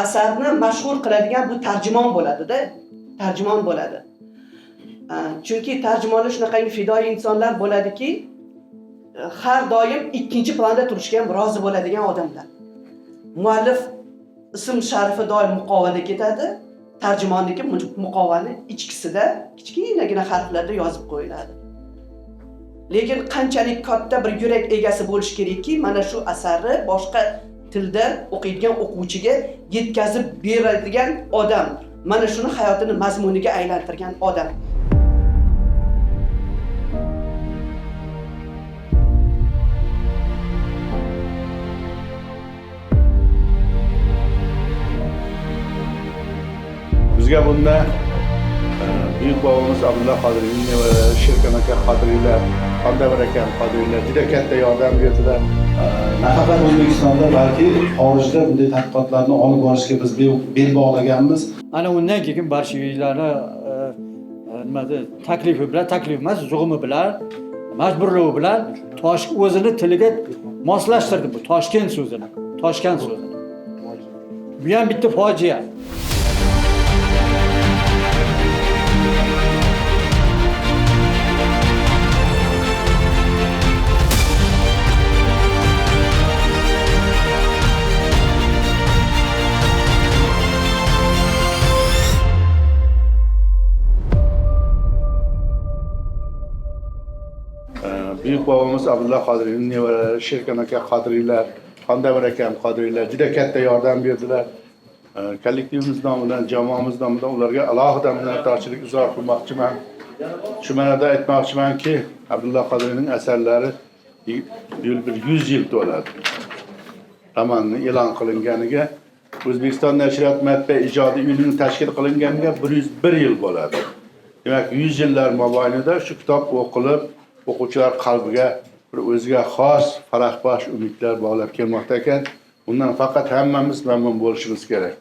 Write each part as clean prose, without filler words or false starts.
Asarni mashhur qiladigan bu tarjimon bo'ladi-da, tarjimon bo'ladi. Chunki tarjimonlar shunaqangi fidoyi insonlar bo'ladiki, har doim ikkinchi planda turishga ham rozi bo'ladigan odamlar. Muallif ism sharifi doim muqovada ketadi, tarjimonniki muqovani ichkisida kichkinagina harflarda yozib qo'yiladi. Lekin qanchalik katta bir yurak egasi bo'lish kerakki, mana shu asarni boshqa tilda o'qiydigan o'quvchiga yetkazib beradigan odam, mana shuni hayotini mazmuniga aylantirgan odam. Bizga bunda buyuk bobomiz Abdulla Qodiriyning nevaralari Sherkon aka Qodiriylar, Xondavr akam Qodiriylar juda katta yordam berdilar. Nafaqat O'zbekistonda, balki xorijda bunday tadqiqotlarni olib borishga biz bel bog'laganmiz. Ana undan keyin bolsheviklarni nimasi taklifi bilan, taklif emas, zug'umi bilan, majburlovi bilan tosh o'zini tiliga moslashtirdi bu Toshkent so'zini, Toshkent so'zini. Bu ham bitta fojia. Buyuk bobomiz Abdulla Qodiriyning nevaralari Sherkon aka Qodiriylar, Xondavr akam Qodiriylar juda katta yordam berdilar. Kollektivimiz nomidan, jamoamiz nomidan ularga alohida minnatdorchilik izhor qilmoqchiman. Shu ma'noda aytmoqchimanki, Abdulla Qodiriyning asarlari bir 100 yil to'ladi. Romanni e'lon qilinganiga, O'zbekiston nashriyot matbaa ijodi uyining tashkil qilinganiga 101 yil bo'ladi. Demak, 100 yillar mobaynida shu kitob o'qilib, o'quvchilar qalbiga bir o'ziga xos farahbaxsh umidlar bog'lab kelmoqda ekan. Bundan faqat hammamiz mamnun bo'lishimiz kerak.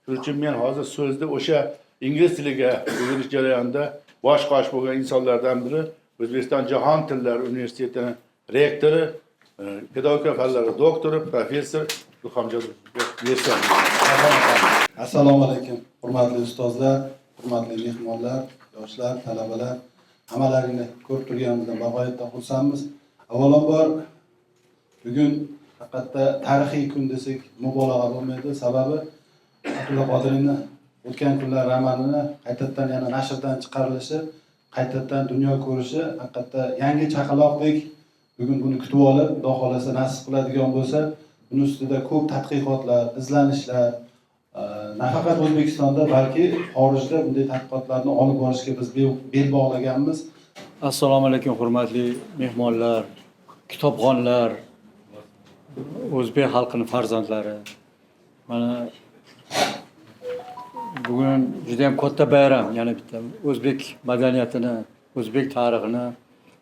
Shuning uchun men hozir so'zni o'sha ingliz tiliga o'rganish jarayonida bosh qosh bo'lgan insonlardan biri O'zbekiston Jahon tillari universitetining rektori, pedagogika fanlari doktori, professor Ilhomjon Mirson. Assalomu alaykum, hurmatli ustozlar, hurmatli mehmonlar, yoshlar, talabalar. Hammalaringni ko'rib turganimizdan bag'oyatda xursandmiz. Avvalambor bugun haqiqatda tarixiy kun desak mubolag'a bo'lmaydi. Sababi Abdulla Qodiriyni O'tgan kunlar romanini qaytadan yana nashrdan chiqarilishi, qaytadan dunyo ko'rishi haqiqatda yangi chaqaloqdek bugun buni kutib olib, Xudo xohlasa nasib qiladigan bo'lsa, buni ustida ko'p tadqiqotlar, izlanishlar, nafaqat O'zbekistonda, balki xorijda bunday tadqiqotlarni olib borishga biz bel bog'laganmiz. Assalomu alaykum hurmatli mehmonlar, kitobxonlar, o'zbek xalqining farzandlari. Mana bugun juda ham katta bayram, yana bitta o'zbek madaniyatini, o'zbek tarixini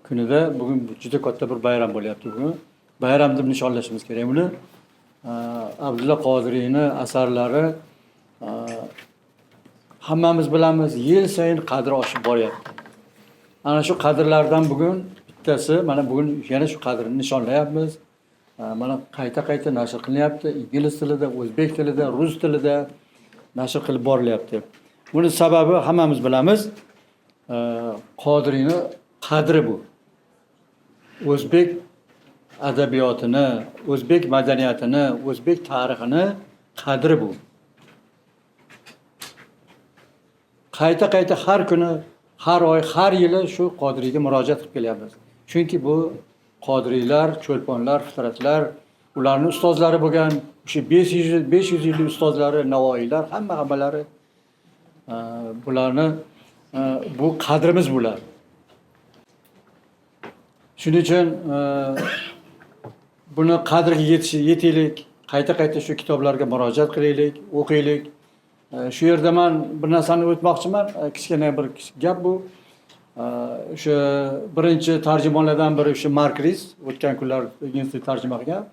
kunida bugun juda katta bir bayram bo'lyapti bugun. Bayram deb nishonlashimiz kerak buni. Abdulla Qodiriyning asarlari hammamiz bilamiz, yil sayin qadri oshib boryapti. Ana shu qadrlardan bugun bittasi, mana bugun yana shu qadrni nishonlayapmiz. Mana qayta-qayta nashr qilinyapti, ingliz tilida, o'zbek tilida, rus tilida nashr qilib borilyapti. Buni sababi hammamiz bilamiz. Qodiriyning qadri bu. O'zbek adabiyotini, o'zbek madaniyatini, o'zbek tarixini qadri bu. Qayta-qayta har kuni, har oy, har yili shu Qodiriyga murojaat qilib kelyapmiz. Chunki bu Qodiriylar, cho'lponlar, fitratlar, ularning ustozlari bo'lgan, o'sha 500 yillik ustozlari, Navoiylar, hammalari, bularni, bu qadrimiz bular. Shuning uchun buni qadriga yetaylik, qayta-qayta shu kitoblarga murojaat qilaylik, o'qiylik. Shu yerda men bir narsani o'tmoqchiman, kichkina bir gap bu. O'sha birinchi tarjimonlardan biri o'sha Mark Ris, o'tgan kunlar ingliz tilida tarjima qilgan.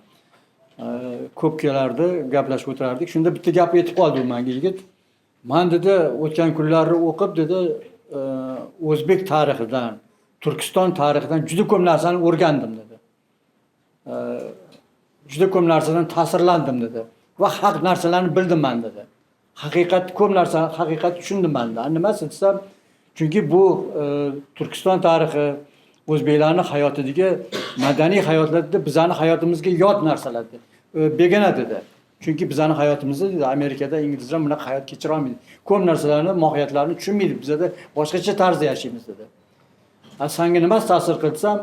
Ko'p kelardi, gaplashib o'tirardik. Shunda bitta gap aytib qoldi u menga yigit. Men dedi, o'tgan kunlarni o'qib dedi, o'zbek tarixidan, Turkiston tarixidan juda ko'p narsani o'rgandim dedi. Juda ko'p narsadan ta'sirlandim dedi. Va haq narsalarni bildim man dedi. Haqiqat ko'p narsa, haqiqat tushundim man dedi. Nimasi desam, chunki bu Turkiston tarixi, o'zbeklarning hayotidagi madaniy hayotlarda bizani hayotimizga yot narsalar dedi. Begona dedi. Chunki bizani hayotimizda dedi, Amerikada inglizlar bunaqa hayot kechira olmaydi. Ko'p narsalarni, mohiyatlarini tushunmaydi. Bizada boshqacha tarzda yashaymiz dedi. Sanga nimasi ta'sir qilsam,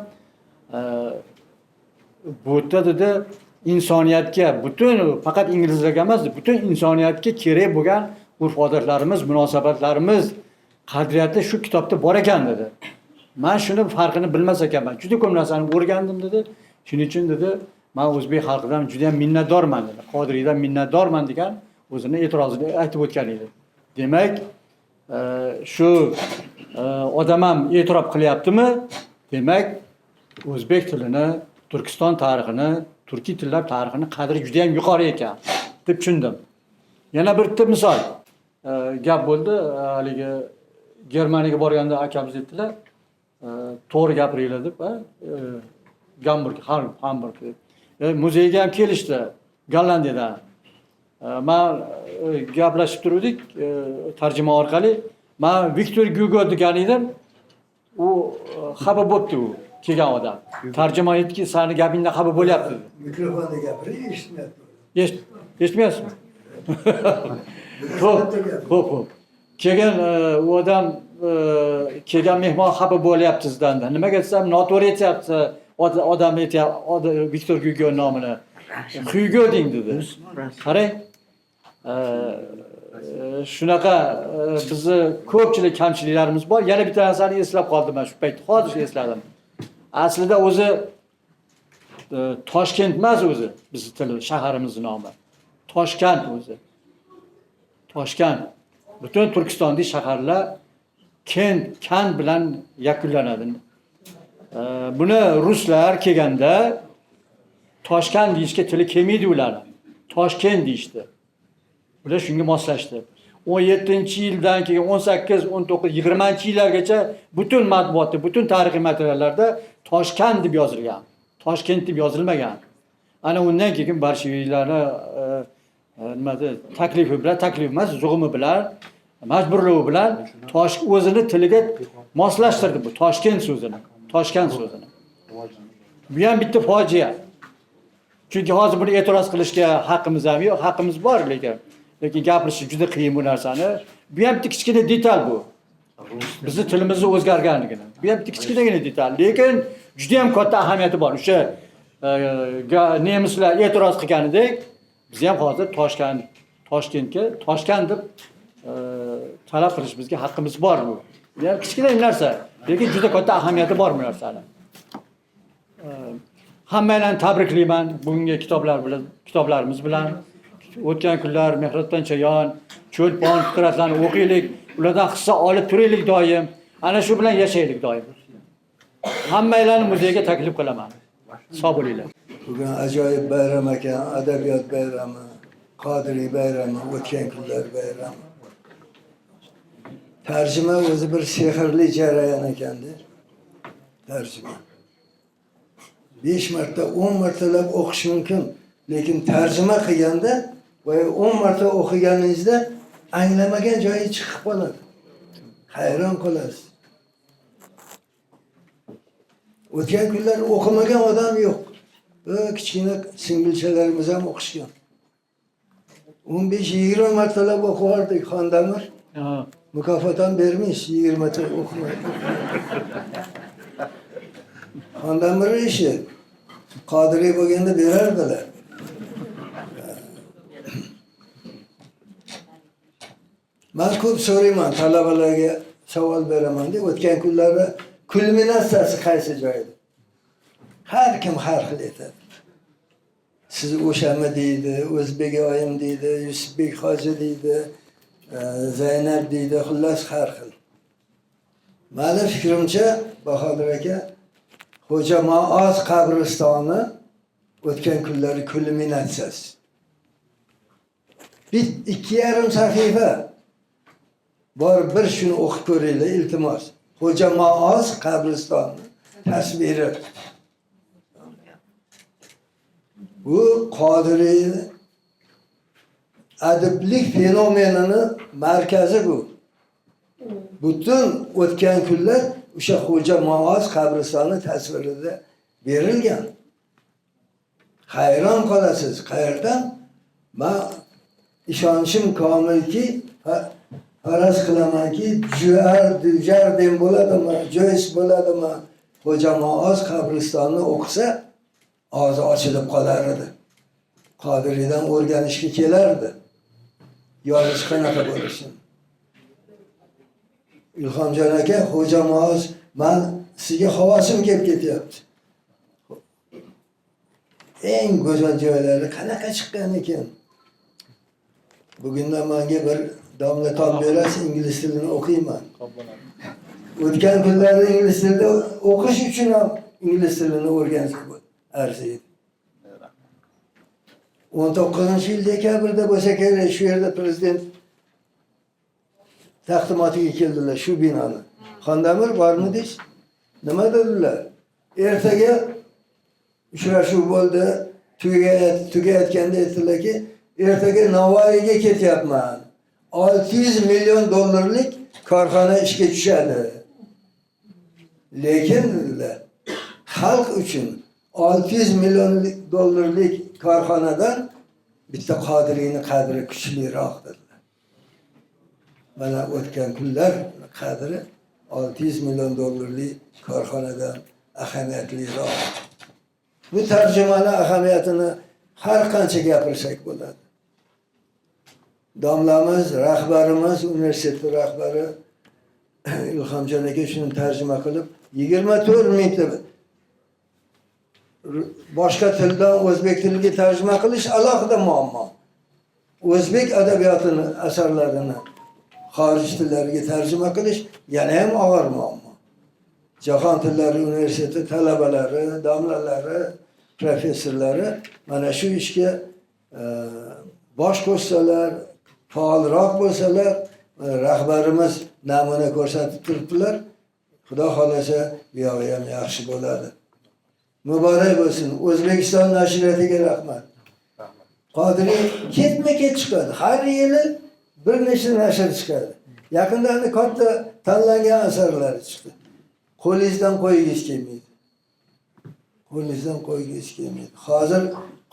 bu yerda dedi insoniyatga, butun faqat inglizlarga emas, butun insoniyatga kerak bo'lgan urf-odatlarimiz, munosabatlarimiz, qadriyati shu kitobda bor ekan dedi. Men shuni farqini bilmas ekanman. Juda ko'p narsani o'rgandim dedi. Shuning uchun dedi, men o'zbek xalqidan juda ham minnatdorman dedi. Qodiriydan minnatdorman degan o'zini e'tirozini aytib o'tgan edi. Demak, shu odam ham e'tirof qilyaptimi? Demak, o'zbek tilini, Turkiston tarixini, turkiy tillar tarixini qadri juda ham yuqori ekan deb tushundim. Yana bitta misol gap bo'ldi. Haligi Germaniyaga borganda akamiz aytdilar, to'g'ri gapiringlar deb, Gamburg, Hamburg deb. Muzeyga ham kelishdi Gollandiyadan. Man gaplashib turdik tarjima orqali. Man Viktor Gyugo degan edim. U xafa bo'pti u kelgan odam. Tarjima aytdiki, sani gapingdan xafa bo'lyapti dedi. Mikrofonda gapiring, eshitmayapti. Eshitmayapsizmi? Xo'p, xo'p, xo'p. Keyin u odam kelgan mehmon xafa bo'lyapti sizdan. Nimaga desam, noto'g'ri aytyapti. Odam aytyapti Viktor Gyugo nomini. Hugo deng dedi. Qarang. Shunaqa bizni ko'pchilik kamchiliklarimiz bor. Yana bitta narsani eslab qoldim men shu payt. Hozir esladim. Aslida o'zi Toshkent emas o'zi bizni til shaharimiz nomi. Toshkent o'zi. Toshkent. Butun Turkistondagi shaharlar kent, kan bilan yakunlanadi. Buni ruslar kelganda Toshkent deyishga tili kelmaydi ularni. Toshkent deyishdi. Ular shunga moslashdi. 17-yildan keyin 18, 19, 20-yillargacha butun matbuotda, butun tarixiy materiallarda Toshkent deb yozilgan. Toshkent deb yozilmagan. Ana undan keyin bolsheviklarni nimada taklifi bilan, taklif emas, zug'umi bilan, majburlovi bilan tosh o'zini tiliga moslashtirdi bu Toshkent so'zini. Toshkent so'zini. Bu ham bitta fojia. Chunki hozir buni e'tiroz qilishga haqqimiz ham yo'q, haqqimiz bor lekin gapirish juda qiyin bu narsani. Bu ham bitta kichkina detal bu. Bizni tilimizni o'zgarganligini. Bu ham bitta kichkinagina detal, lekin juda ham katta ahamiyati bor. O'sha nemislar e'tiroz qilganidek, biz ham hozir Toshkentga Toshkent deb talab qilishimizga haqqimiz bor bu. Bu ham kichkina narsa, lekin juda katta ahamiyati bor bu narsani. Hammanglarni tabriklayman bugungi kitoblar bilan, kitoblarimiz bilan. O'tgan kunlar Mehribton Chayon, Cho'lpon fitratlarni o'qiylik, ulardan hissa olib turaylik doim. Ana shu bilan yashaylik doim. Hammanglarni muzeyga taklif qilaman. Sog' bo'linglar. Bugun ajoyib bayram ekan, adabiyot bayrami, Qodiriy bayrami, o'tgan kunlar bayrami. Tarjima o'zi bir sehrli jarayon ekanda. Tarjima. 5 marta, 10 martalab o'qish mumkin, lekin tarjima qilganda boya 10 marta o'qiganingizda anglamagan joyi chiqib qoladi. Hayron qolasiz. O'tgan kunlar o'qimagan odam yo'q. Kichkina singilchalarimiz ham o'qishgan. 15-20 martalab o'qivardik Xondamir. Mukofot ham bermish, 20 ta o'qimay. Xondamir ishi Qodiriy bo'lganda berardilar. Men ko'p so'rayman, talabalarga savol beraman deb o'tgan kunlarda kulminatsiyasi qaysi joyda? Har kim har xil aytadi. Siz o'shami deydi, O'zbek oyim deydi, Yusufbek hoji deydi, Zaynab deydi, xullas har xil. Meni fikrimcha, Bahodir aka, Xo'ja Maoz qabristoni o'tgan kunlari kulminatsiyasi. Bir 2,5 sahifa bor, bir shuni o'qib ko'ringlar, iltimos. Xo'ja Maoz qabristoni tasviri. Bu Qodiriy Adiblik fenomenini markazi bu. Butun o'tgan kunlar o'sha Xo'ja Muoz qabristoni tasvirida berilgan. Hayron qolasiz, qayerdan? Men ishonchim komilki, faraz qilamanki, Jardin bo'ladimi, Joyce bo'ladimi, Xo'ja Muoz qabristonni o'qisa, og'zi ochilib qolar edi. Qodiriydan o'rganishga kelardi. Yozish qanaqa bo'lishini. Ilhomjon aka, Xo'ja Muoz, men sizga havosim kelib ketyapti. Eng go'zal joylari qanaqa chiqqan ekan? Bugundan menga bir domla tom berasiz, ingliz tilini o'qiyman. O'tgan kunlarda ingliz tilida o'qish uchun ham ingliz tilini o'rgansak arziydi. 19-yil dekabrda bo'lsa kerak, shu yerda prezident taqdimotiga keldilar shu binoni. Xondamir bormidingiz? Nima dedilar? Ertaga uchrashuv bo'ldi, tugayotganda aytdilarki, ertaga Navoiyga ketyapman. 600 million dollarlik korxona ishga tushadi. Lekin dedilar, xalq uchun 600 million dollarlik korxonadan bitta Qodiriyni qadri kuchliroq dedilar. Mana o'tgan kunlar qadri 600 million dollarlik korxonadan ahamiyatliroq. Bu tarjimani ahamiyatini har qancha gapirsak bo'ladi. Domlamiz, rahbarimiz, universitet rahbari Ilhomjon aka shuni tarjima qilib 24 mingta boshqa tildan o'zbek tiliga tarjima qilish alohida muammo. O'zbek adabiyotini asarlarini xorij tillariga tarjima qilish yana ham og'ir muammo. Jahon tillari universiteti talabalari, domlalari, professorlari mana shu ishga bosh qo'shsalar, faolroq bo'lsalar, rahbarimiz namuna ko'rsatib turibdilar. Xudo xohlasa bu yog'i ham yaxshi bo'ladi. Muborak bo'lsin. O'zbekiston nashriyotiga rahmat. Qodiriy ketma-ket chiqadi. Har yili bir nechta nashr chiqadi. Yaqinda ana katta tanlangan asarlari chiqdi. Qo'lingizdan qo'ygingiz kelmaydi. Qo'lingizdan qo'ygingiz kelmaydi. Hozir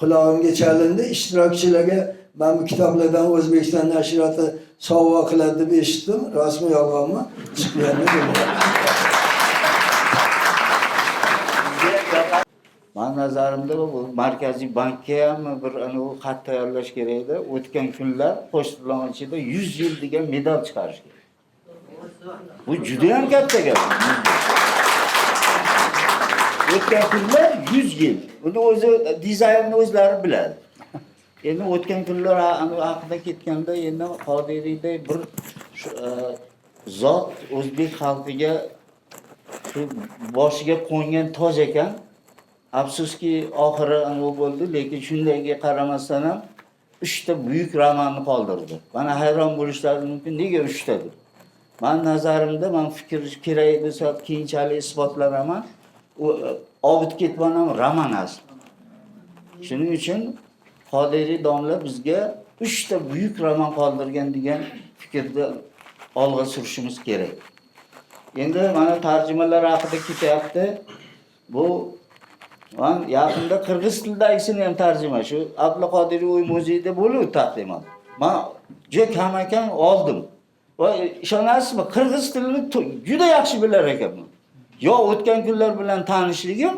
qulog'imga chalindi, ishtirokchilarga men bu kitoblardan O'zbekiston nashriyoti sovg'a qiladi deb eshitdim. Rostmi, yolg'onmi? Chiqqanini bilmayman. Mani nazarimda bu Markaziy bankka ham bir anavi xat tayyorlash kerak edi. O'tgan kunlar pochtalar ichida 100 yil degan medal chiqarish kerak. Bu juda ham katta gap. O'tgan kunlar 100 yil. Uni o'zi dizaynni o'zlari biladi. Endi o'tgan kunlar haqida ketganda endi Qodiriyday bir zot o'zbek xalqiga shu boshiga qo'ngan toj ekan. Afsuski oxiri anavi bo'ldi, lekin shundayga qaramasdan ham 3 ta buyuk romanni qoldirdi. Mana hayron bo'lishlari mumkin, nega 3 ta deb. Men nazarimda, men fikr kerak bo'lsa keyinchalik isbotlanaman. U Obid Ketmon ham roman asli. Shuning uchun Qodiriy domla bizga 3 ta buyuk roman qoldirgan degan fikrni olg'a surishimiz kerak. Endi mana tarjimalar haqida ketyapti. Bu man yaqinda qirg'iz tilidagisini ham tarjima shu Abdulla Qodiriy uy muzeyida bo'ldi taqdimot. Man juda kam ekan oldim. Va ishonasizmi, qirg'iz tilini juda yaxshi bilar ekanman. Yo o'tgan kunlar bilan tanishligim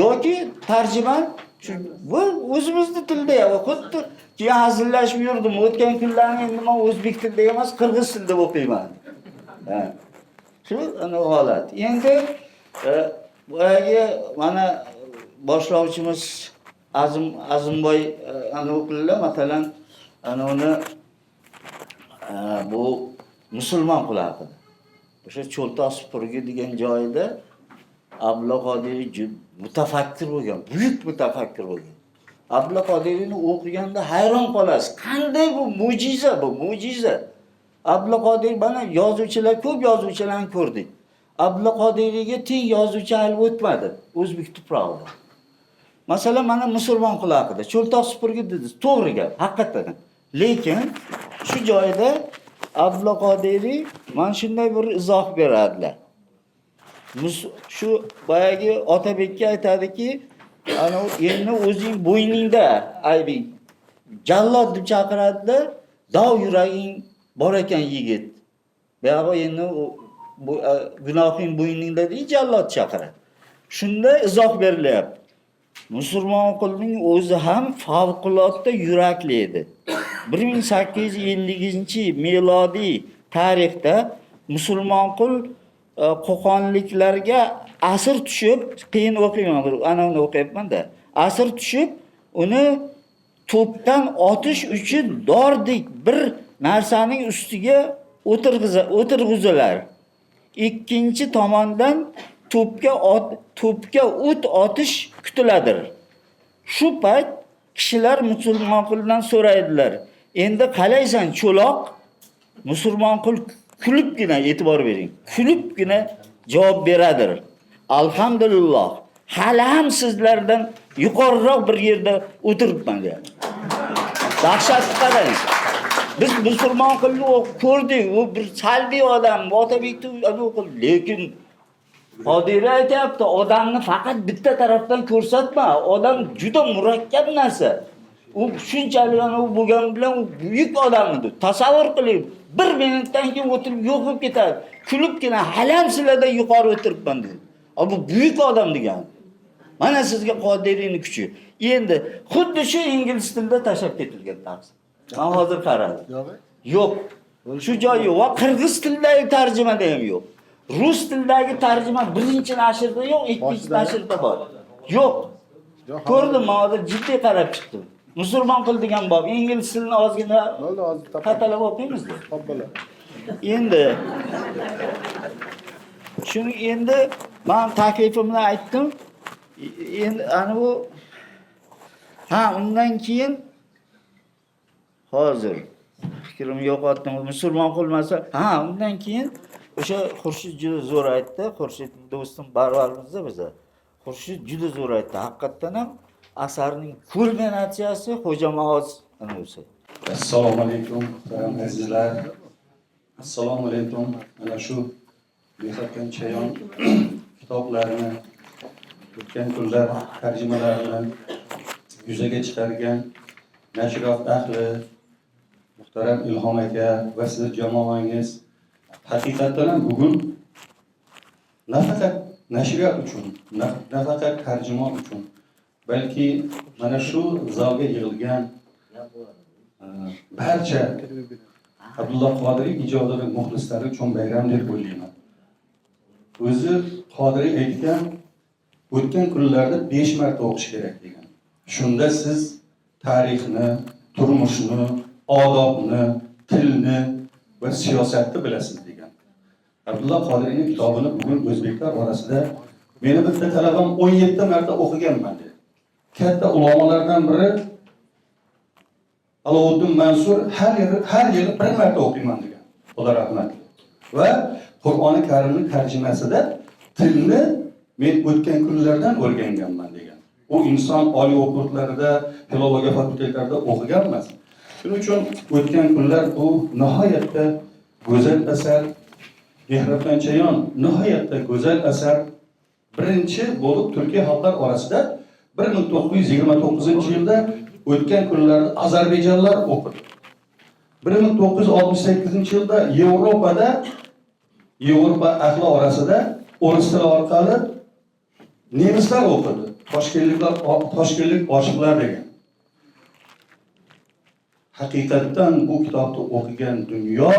yoki tarjima shu bu o'zimizni tilda ham xuddi keyin hazillashib yurdim. O'tgan kunlarni endi men o'zbek tilida emas, qirg'iz tilida o'qiyman. Ha. Shu ana holat. Endi boyagi mana boshlovchimiz Azimboy ana o'qillar, masalan, ana uni bu musulmon quli haqida. O'sha Cho'ltoq supurgi degan joyida Abdulla Qodiriy mutafakkir bo'lgan, buyuk mutafakkir bo'lgan. Abdulla Qodiriyni o'qiganda hayron qolasiz. Qanday bu mo'jiza, bu mo'jiza. Abdulla Qodiriy mana yozuvchilar, ko'p yozuvchilarni ko'rdik. Abdulla Qodiriyga teng yozuvchi hali o'tmadi o'zbek tuprog'ida. Masalan, mana musulmon quli haqida Cho'ltoq supurgi dedingiz, to'g'ri gap, haqiqatan. Lekin shu joyda Abdulla Qodiriy mana shunday bir izoh beradilar. Shu boyagi Otabekka aytadiki, ana endi o'zing bo'yningda aybing. Jallod deb chaqiradida, dov yuraging bor ekan yigit. Buyog'i endi bu gunohing bo'yningda deydi, jallod chaqiradi. Shunda izoh berilyapti. Musulmonqulning o'zi ham favqulodda yurakli edi. 1850-milodiy tarixda Musulmonqul Qo'qonliklarga asir tushib, qiyin o'qiyman, ana uni o'qiyapman-da. Asir tushib, uni to'pdan otish uchun dordek bir narsaning ustiga o'tirg'izilar. Ikkinchi tomondan to'pga o't otish kutiladir. Shu payt kishilar Musulmonquldan so'raydilar. Endi qalaysan cho'loq? Musulmonqul kulibgina, e'tibor bering, kulibgina javob beradir. Alhamdulillah, hali ham sizlardan yuqoriroq bir yerda o'tiribman deyapti. Dahshatni qarang. Biz Musulmonqulni ko'rdik, u bir salbiy odam, Otabekni qildi, lekin Qodiriy aytyapti, odamni faqat bitta tarafdan ko'rsatma, odam juda murakkab narsa. U shunchalik u bo'lgani bilan u buyuk odam edi. Tasavvur qiling, bir minutdan keyin o'tirib yo'q bo'lib ketadi. Kulibgina hali ham sizlardan yuqori o'tiribman dedi. Bu buyuk odam degani. Mana sizga Qodiriyning kuchi. Endi xuddi shu ingliz tilida tashlab ketilgan tafsir. Men hozir qaradim. Yo'q. Shu joy yo'q. Va qirg'iz tilidagi tarjimada ham yo'q. Rus tilidagi tarjima birinchi nashrda yo'q, ikkinchi nashrda bor. Yo'q. Ko'rdim, men hozir jiddiy qarab chiqdim. Musulmon qil degan bob, ingliz tilini ozgina Bo'ldi, hozir topamiz. Qatalab o'qiymiz-da. Hop bo'ladi. Endi shuni endi men taklifimni aytdim. Endi ana bu ha, undan keyin hozir fikrimni yo'qotdim. Musulmon qilmasa, ha, undan keyin o'sha Xurshid juda zo'r aytdi. Xurshid do'stim barvarmizda biza. Xurshid juda zo'r aytdi. Haqiqatdan ham asarning kulminatsiyasi Xo'ja Maoz anavisi. Assalomu alaykum, muhtaram azizlar. Assalomu alaykum. Mana shu Mehrabon Chayon kitoblarini, o'tgan kunlar tarjimalarini yuzaga chiqargan nashriyot ahli, muhtaram Ilhom aka va sizni jamoangiz, haqiqatdan ham bugun nafaqat nashriyot uchun, nafaqat tarjimon uchun, balki mana shu zalga yig'ilgan barcha Abdulla Qodiriy ijodini muxlislari uchun bayram deb o'ylayman. O'zi Qodiriy aytgan, o'tgan kunlarda 5 marta o'qish kerak degan. Shunda siz tarixni, turmushni, odobni, tilni va siyosatni bilasiz degan. Abdulla Qodiriyning kitobini bugun o'zbeklar orasida meni bitta talabam 17 marta o'qiganman dedi. Katta ulamolardan biri Alovuddin Mansur har yili bir marta o'qiyman degan. Xudo rahmat. Va Qur'oni Karimning tarjimasida tilni men o'tgan kunlardan o'rganganman degan. U inson oliy o'quv yurtlarida, filologiya fakultetlarida o'qigan emas. Shuning uchun o'tgan kunlar bu nihoyatda go'zal asar. Mehrabon Chayon nihoyatda go'zal asar. Birinchi bo'lib turkiy xalqlar orasida 1929-yilda o'tgan kunlarda ozarbayjonlar o'qidi. 1968-yilda Yevropada, Yevropa ahli orasida o'ris tili orqali nemislar o'qidi. Toshkentliklar, toshkentlik oshiqlar degan. Haqiqatdan bu kitobni o'qigan dunyo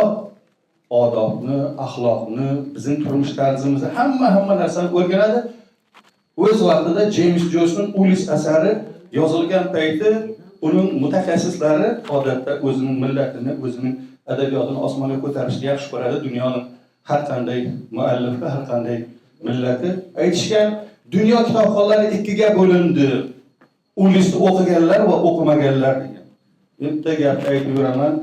odobni, axloqni, bizning turmush tarzimizni, hamma narsani o'rganadi. O'z vaqtida Jeyms Joysning Ulis asari yozilgan payti uning mutaxassislari odatda o'zining millatini, o'zining adabiyotini osmonga ko'tarishni yaxshi ko'radi. Dunyoning har qanday muallifi, har qanday millati aytishgan, dunyo kitobxonlari ikkiga bo'lindi. Ulisni o'qiganlar va o'qimaganlar degan. Bitta gapni aytib yuraman.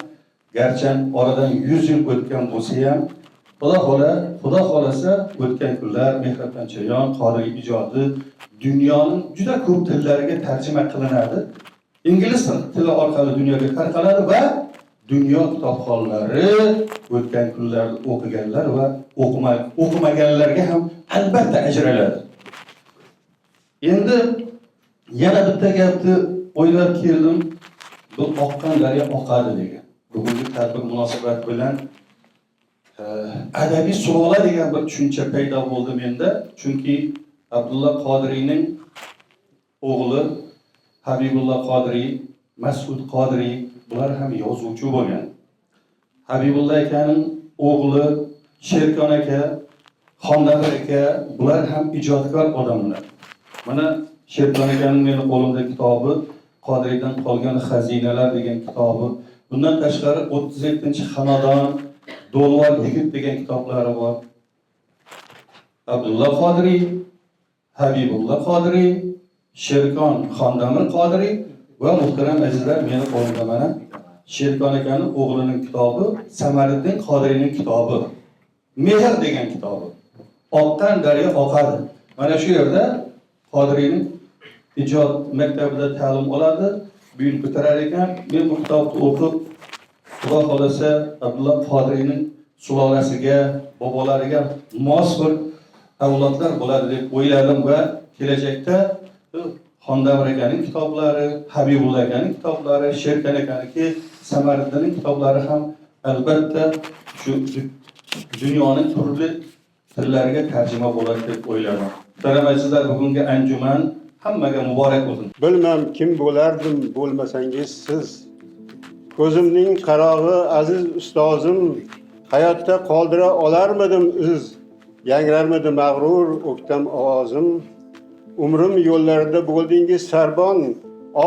Garchi oradan 100 yil o'tgan bo'lsa ham, Xudo xolasa o'tgan kunlar, Mehrabon Chayon, Qodiriy ijodi dunyoning juda ko'p tillariga tarjima qilinadi. Ingliz tili orqali dunyoga tarqaladi va dunyo kitobxonlari o'tgan kunlarni o'qiganlar va o'qimaganlarga ham albatta ajraladi. Endi yana bitta gapni o'ylab keldim. Bu oqqan daryo oqadi degan. Bugungi tadbir munosabati bilan adabiy sulola degan bir tushuncha paydo bo'ldi menda. Chunki Abdulla Qodiriyning o'g'li Habibulla Qodiriy, Mas'ud Qodiriy bular ham yozuvchi bo'lgan. Habibulla akaning o'g'li Sherkon aka, Xondamir aka bular ham ijodkor odamlar. Mana Sherkon akaning meni qo'limda kitobi Qodiriydan qolgan xazinalar degan kitobi. Bundan tashqari 37-xonadon, Do'lvor yigit degan kitoblari bor. Abdulla Qodiriy, Habibulla Qodiriy, Sherkon Xondamir Qodiriy va muhtaram azizlar, meni qo'limda mana Sherkon akaning o'g'lining kitobi, Samariddin Qodiriyning kitobi. Mehr degan kitobi. Oqqan daryo oqadi. Mana shu yerda Qodiriyning ijod maktabida ta'lim oladi, bu yil bitirar ekan. Men bu kitobni o'qib, Xudo xolasa Abdulla Qodiriyning sulolasiga, bobolariga mos bir avlodlar bo'ladi deb o'yladim va kelajakda Xondamir akaning kitoblari, Habibulla akaning kitoblari, Sherkan akaniki, Samariddinning kitoblari ham albatta shu dunyoning turli tillariga tarjima bo'ladi deb o'yladim. Muhtaram azizlar, bugungi anjuman hammaga muborak bo'lsin. Bilmam kim bo'lardim bo'lmasangiz siz. Ko'zimning qarog'i aziz ustozim, hayotda qoldira olarmidim iz, yangrarmidi mag'rur o'ktam ovozim. Umrim yo'llarida bo'ldingiz sarbon,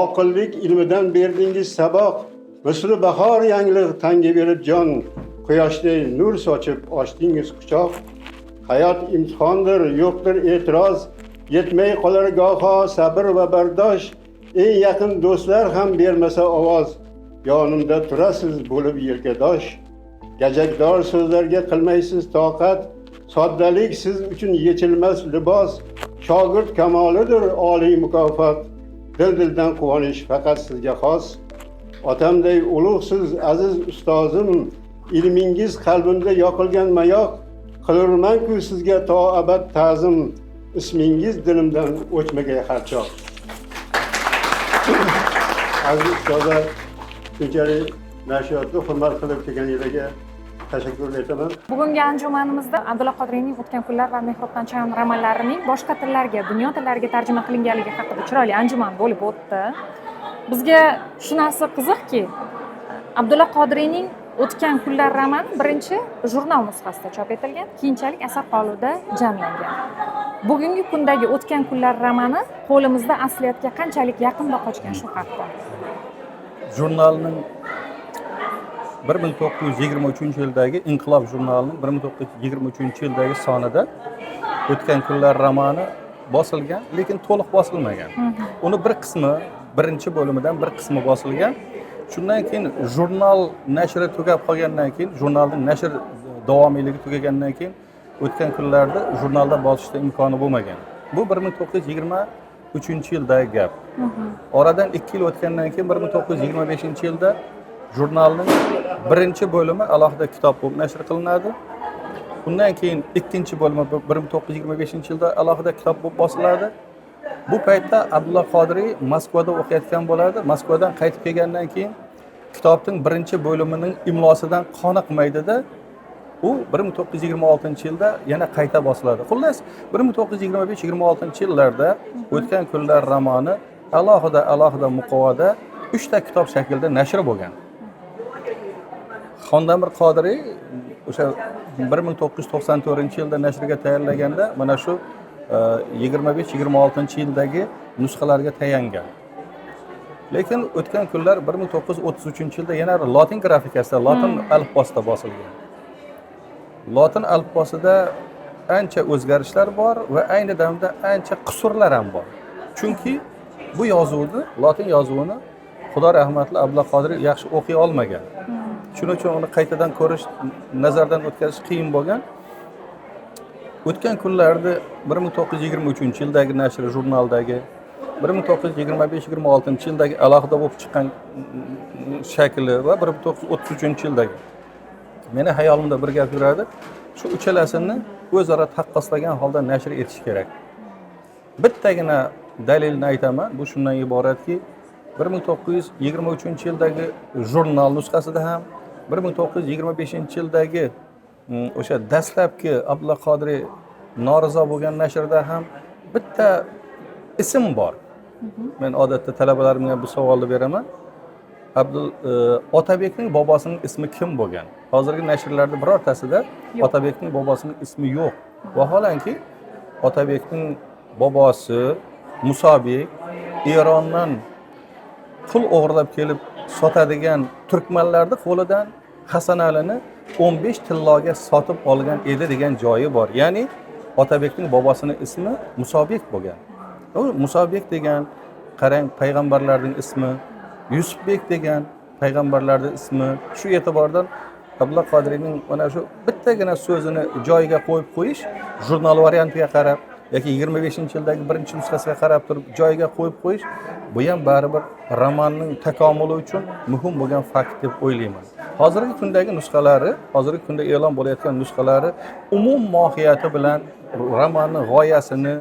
oqillik ilmidan berdingiz saboq. Misli bahor yangliq tanga berib jon, quyoshday nur sochib ochdingiz quchoq. Hayot imtihondir, yo'qdir e'tiroz, yetmay qolar goho sabr va bardosh. Eng yaqin do'stlar ham bermasa ovoz, yonimda turasiz bo'lib yelkadosh. Gajakdor so'zlarga qilmaysiz toqat, soddalik siz uchun yechilmas libos. Shogird kamolidir oliy mukofot, dil-dildan quvonish faqat sizga xos. Otamday ulug'siz aziz ustozim, ilmingiz qalbimda yoqilgan mayoq. Qilurman-ku sizga to abad ta'zim, ismingiz dilimdan o'chmagay har choq. Aziz ustozlar, shunchalik nashriyotni hurmat qilib kelganinglarga tashakkur aytaman. Bugungi anjumanimizda Abdulla Qodiriyning O'tgan kunlar va Mehrobdan chayon romanlarining boshqa tillarga, dunyo tillariga tarjima qilinganligi haqida chiroyli anjuman bo'lib o'tdi. Bizga shunasi qiziqki, Abdulla Qodiriyning O'tgan kunlar romani birinchi jurnal nusxasida chop etilgan, keyinchalik asar qolibida jamlangan. Bugungi kundagi O'tgan kunlar romani qo'limizda asliyatga qanchalik yaqin va qochgan, shu haqda. Jurnalning 1923 yildagi Inqilob jurnalining 1923 yildagi sonida O'tgan kunlar romani bosilgan, lekin to'liq bosilmagan. Uni bir qismi, birinchi bo'limidan bir qismi bosilgan. Shundan keyin jurnal nashri tugab qolgandan keyin, jurnalning nashr davomiyligi tugagandan keyin O'tgan kunlarda jurnalda bosishda imkoni bo'lmagan. Bu 1923 yildagi gap. Oradan 2 yil o'tgandan keyin 1925 yilda jurnalning birinchi bo'limi alohida kitob bo'lib nashr qilinadi. Undan keyin ikkinchi bo'limi 1925 yilda alohida kitob bo'lib bosiladi. Bu paytda Abdulla Qodiriy Moskvada o'qiyotgan bo'ladi. Moskvadan qaytib kelgandan keyin kitobning birinchi bo'limining imlosidan qoniqmaydida, u 1926 yilda yana qayta bosiladi. Xullas, 1925-26 yillarda O'tgan kunlar romani alohida alohida muqovada uchta kitob shaklida nashr bo'lgan. Xondamir Qodiriy o'sha 1994 yilda nashrga tayyorlaganda mana shu 25-26 yildagi nusxalarga tayangan. Lekin O'tgan kunlar 1933 yilda yana lotin grafikasida, lotin alifbosida bosilgan. Lotin alifbosida ancha o'zgarishlar bor va ayni damda ancha qusurlar ham bor, chunki bu yozuvni, lotin yozuvini Xudo rahmatli Abdulla Qodiriy yaxshi o'qiy olmagan. Shuning uchun uni qaytadan ko'rish, nazardan o'tkazish qiyin bo'lgan. O'tgan kunlarda 1923 yildagi nashri jurnaldagi, 1925-26 yildagi alohida bo'lib chiqqan shakli va 1933 yildagi. Meni hayolimda bir gap yuradi. Shu uchalasini o'zaro taqqoslagan holda nashr etish kerak. Bittagina dalilni aytaman, bu shundan iboratki, 1923 yildagi jurnal nusxasida ham, 1925 yildagi o'sha dastlabki Abdulla Qodiriy norizo bo'lgan nashrda ham bitta ism bor. Men odatda talabalarimga bu savolni beraman. Otabekning bobosining ismi kim bo'lgan? Hozirgi nashrlarda birortasida Otabekning bobosining ismi yo'q. Vaholanki Otabekning bobosi Musobek Erondan pul o'g'irlab kelib sotadigan turkmanlarni qo'lidan Hasan Alini 15 tilloga sotib olgan edi degan joyi bor. Ya'ni Otabekning bobosining ismi Musobek bo'lgan. U Musobek degan, qarang, payg'ambarlarning ismi, Yusufbek degan payg'ambarlarning ismi. Shu e'tibordan Abdulla Qodiriyning mana shu bittagina so'zini joyiga qo'yib qo'yish, jurnal variantiga qarab yoki 25-yildagi birinchi nusxasiga qarab turib joyiga qo'yib qo'yish, bu ham baribir romanning takomili uchun muhim bo'lgan fakt deb o'ylayman. Hozirgi kundagi nusxalari, hozirgi kunda e'lon bo'layotgan nusxalari umum mohiyati bilan romanning g'oyasini,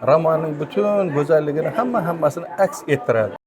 romanning butun go'zalligini hammasini aks ettiradi.